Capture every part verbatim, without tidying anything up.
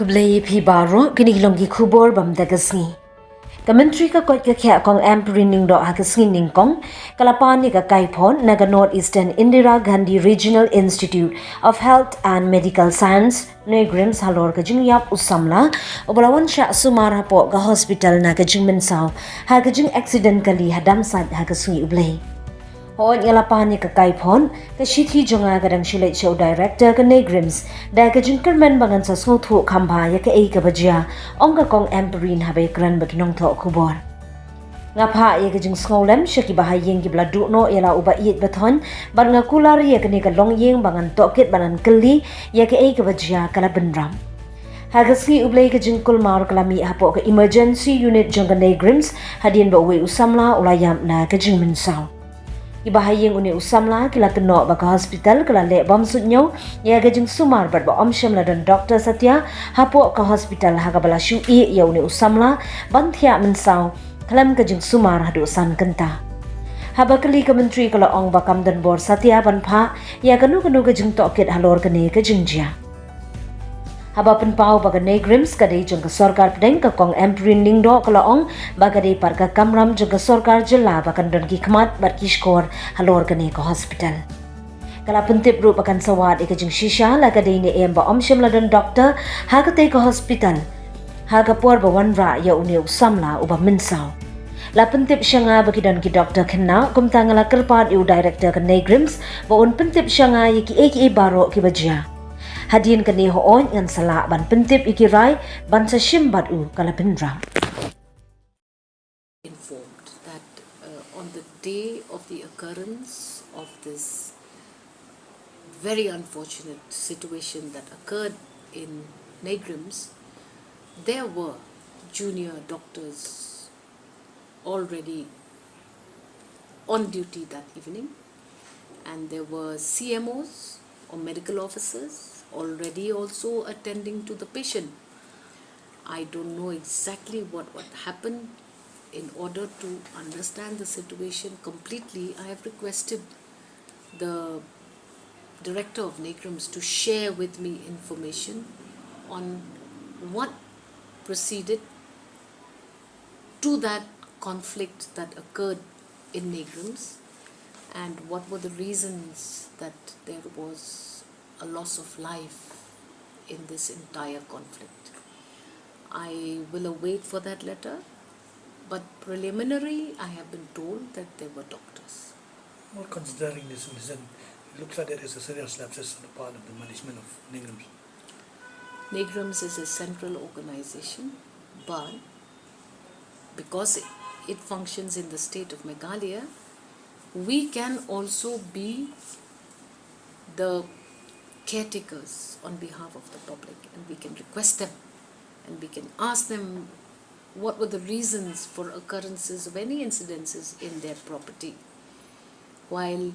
Khublei phi baroh, kine ki long ki khubor bam da ka sngi. Ka Myntri ka koit ka khiah Kong Ampareen Lyngdoh ha ka sngi nyngkong ka la pan ïa ka kaiphod na ka North Eastern Indira Gandhi Regional Institute of Health and Medical Science, NEIGRIHMS, halor ka jingïap u samla uba la wan shah sumar hapoh ka hospital na ka jingmynsaw ha ka jingaccident kali ha Damsait ha ka sngi U Blei. Hooid, nga la pan ïa ka kaiphod, ka shithi jong nga ka dang shu leit sha u director ka NEIGRIHMS da ka jingkyrmen ba ngan sa sngewthuh kham bha ïa kaei kaba jia, ong ka Kong Ampareen haba ïakren bad ki nongthoh khubor. Nga phah ïa ka jingsngewlem sha kiba ha ïing kiba la duh noh ïa la u ba ïeit ba thoiñ bad nga kular ïa kane ka longïing ba ngan tohkit bad ngan kylli ïa kaei kaba jia, ka la bynrap. Ha ka sngi U Blei ka jingkulmar ka la mih hapoh ka emergency unit jong ka NEIGRIHMS hadien ba uwei u samla u la ïap na ka jingmynsaw. Kiba ha ïing une u samla ki la kynnoh ba ka hospital ka la leh bymsuidñiew ïa ka jingsumar bad ba ym shym la don doktor satia hapoh ka hospital ha kaba la shu ïeh ïa une u samla ban thiah mynsaw khlem ka jingsumar haduh san kynta. Haba kylli ka Myntri ka la ong ba kam don bor satia ban phah ïa kano kano ka jingtohkit halor kane ka jingjia. Haba pynpaw ba ka NEIGRIHMS ka dei jong ka sorkar pdeng, ka Kong Ampareen Lyngdoh ka la ong ba ka dei pat ka kamram jong ka sorkar jylla ba kan don ki khmat bad ki shkor halor kane ka hospital. Ka la pyntip ruh ba kan sa wad ïa ka jingshisha la ka dei ne em ba ym shym la don doktor ha katei ka hospital ha ka por ba wanrah ïa une u samla uba mynsaw. La pyntip sha nga ba ki don ki doktor khynnah, kumta nga la kyrpad ïa u director ka NEIGRIHMS ba un pyntip sha nga ïa kiei kiei baroh kiba jia. Hadien kane hooid ngan sa lah ban pyntip ïa ki rai ban sa shim bad u, ka la bynrap. Informed that, uh, on the day of the occurrence of this very unfortunate situation that occurred in NEIGRIHMS, there were junior doctors already on duty that evening, and there were C M Os or medical officers already also attending to the patient. I don't know exactly what, what happened. In order to understand the situation completely, I have requested the director of NEIGRIHMS to share with me information on what proceeded to that conflict that occurred in NEIGRIHMS, and what were the reasons that there was a loss of life in this entire conflict. I will await for that letter, but preliminary, I have been told that there were doctors. Well, considering this incident, it looks like there is a serious lapses on the part of the management of NEIGRIHMS. NEIGRIHMS is a central organization, but because it functions in the state of Meghalaya, we can also be the caretakers on behalf of the public, and we can request them, and we can ask them what were the reasons for occurrences of any incidences in their property while,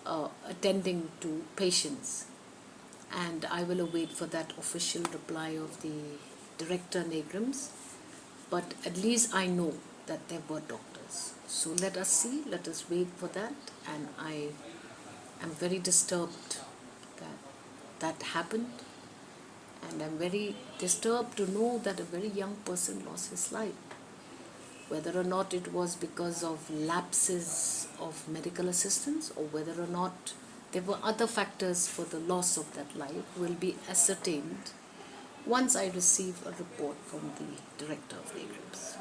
uh, attending to patients. And I will await for that official reply of the director, NEIGRIHMS. But at least I know that there were doctors. So let us see, let us wait for that. And I am very disturbed that that happened. And I'm very disturbed to know that a very young person lost his life. Whether or not it was because of lapses of medical assistance, or whether or not there were other factors for the loss of that life, will be ascertained once I receive a report from the director of NEIGRIHMS.